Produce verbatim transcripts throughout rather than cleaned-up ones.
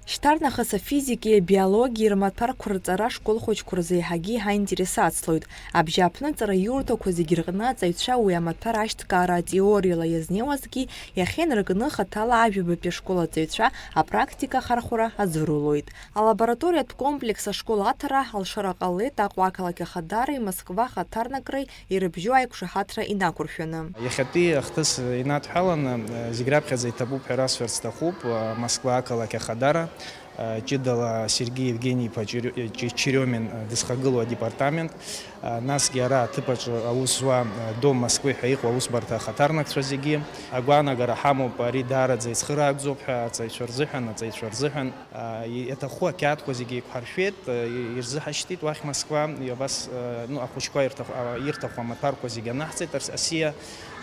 Шьҭарнахыс афизикеи абиологиеи рмаҭәарқәа рҵара ашкол хәыҷқәа рзы еиҳагьы еиҳа аинтерес ацлоит. Абжьааԥныҵара иурҭақәа зегьы рҟны аҵаҩцәа уи амаҭәар ашьҭкаара атеориала иазнеиуазгьы, иахьа инаркны хаҭала ажәабатәи ашкол аҵаҩцәа апрактика ахархәара азырулоит. Алабораториатә комплекс ашкол аҭара алшара ҟалеит Аҟәа ақалақь Ахадареи Москва ахаҭарнакраи ирыбжьоу аиқәшаҳаҭра инақәыршәаны. Иахьатәи ахҭыс инадҳәаланы, зегь раԥхьаӡа иҭабуп ҳәа расҳәарц сҭахуп, Москва ақалақь Ахадара, ҷыдала Сергеи Евгени-иԥа Чири-, Чи-, Черемин дызхагылоу адепартамент, насгьы ара аҭыԥаҿы аус зуа, Дом Москвы ҳәа иҟоу аусбарҭа ахаҭарнакцәа зегьы. Агәаанагара ҳамоуп, ари даараӡа ицхыраагӡоуп ҳәа аҵаҩцәа рзыҳәан, аҵаҩцәа рзыҳәан. Иаҭаху ақьаадқәа зегьы еиқәҳаршәеит, ирзыҳашьҭит уахь Москва, абас, ну, ахәыҷқәа ирҭаху, ирҭаху амаҭәарқәа зегьы анаҳҵеит, асиа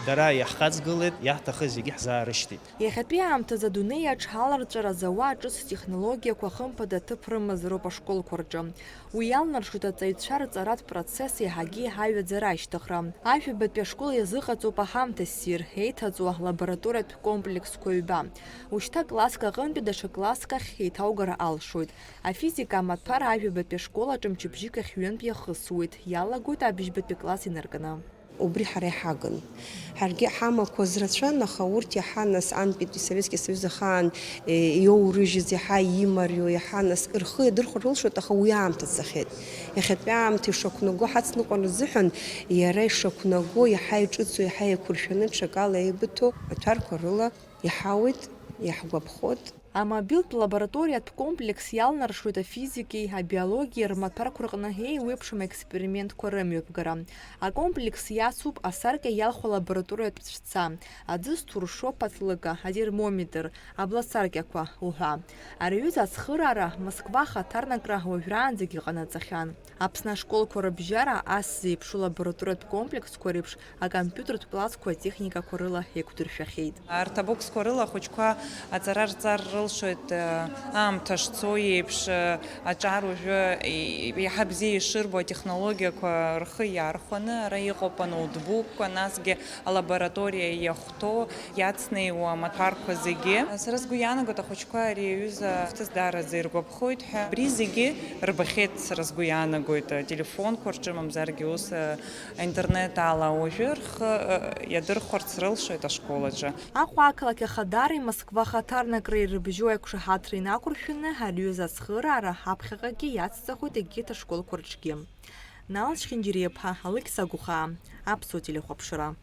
дара иаҳхаҵгылеит, иаҳҭахыз зегьы ҳзаарышьҭит. Иахьатәи аамҭазы адунеи аҿы аларҵәара зауа ҿыц технологиақәа хымԥада ҭыԥ рымазароуп ашколқәа рҿы. Уи иалнаршоит аҵаҩцәа рҵаратә процесс еиҳагьы еиҳа аҩаӡара ашьҭыхра. Ажәабатәи ашкол иазыҟаҵоуп аҳамҭа ссир, еиҭаҵуа лабораториатә комплексқәа ҩба. Ушьҭа класск аҟынтәи даҽа класск ахь еиҭаугар алшоит. Афизика амаҭәар ажәабатәи ашкол аҿы мчыбжьык ахь ҩынтә иахысуеит, иалагоит абжьбатәи класс инаркны. Убри ҳара иҳагын. Ҳаргьы ҳамақәаз рацәан, аха урҭ иаҳа нас антәитәи Советски Союз ахаан, е, иоурыжьыз, иаҳа имариоу, иаҳа нас рхы иадырхәар рылшоит, аха уи аамҭа цахьеит. Иахьатәи аамҭа ишақәнаго ҳацныҟәар рзыҳәан, иара ишақәнаго, иаҳа иҿыцу, иаҳа еиқәыршәаны ҽакала еибыҭоу аҭәарқәа рыла иҳауеит, иаҳгәаԥхоит. Амобилтә лабораториатә комплекс иалнаршоит афизикеи абиологиеи рмаҭәарқәа рҟны еиуеиԥшым аекспериментқәа рымҩаԥгара. Акомплекс иацуп асаркьа иалху алабораториатә цәца, аӡы зҭуршо аԥатлыка, атермометр, абласаркьақәа уҳәа. Ари аҩыза ацхыраара Москва ахаҭарнакра уажәраанӡагьы ҟанаҵахьан. Аԥсны ашколқәа рыбжьара ас зеиԥшу лабораториатә комплексқәа реиԥш акомпиутертә классқәа атехникақәа рыла еиқәдыршәахьеит. Арҭ абоксқәа рыла ахәыҷқәа аҵара рҵар рылшоит, э, аамҭа шцо еиԥш, э, аҿар уажәы, и-, иаҳа бзиа ишырбо атехнологиақәа рхы иархәаны, ара иҟоуп аноутбукқәа, насгьы алабораториа иахәҭоу, иацнеиуа амаҭәарқәа зегьы. Сара сгәы иаанагоит, ахәыҷқәа ари аҩыза хҭыс даараӡа иргәаԥхоит ҳәа. Абри зегьы рбахьеит, сара сгәы иаанагоит, ателефонқәа рҿы, мамзаргьы ус, э, Аинтернет ала уажәы рхы, э, иадырхәарц рылшоит ашкол аҿы. Аҟәа ақалақь Ахадареи Москва ахаҭарнакреи ирыбжьоу аиқәшаҳаҭра инақәыршәаны, ари аҩыза ацхыраара аԥхьаҟагьы иацҵахоит егьырҭ ашколқәа рҿгьы. Нал Чхинџьириаԥҳа, Алықьса Гәхаа, Аԥсуа телехәаԥшра.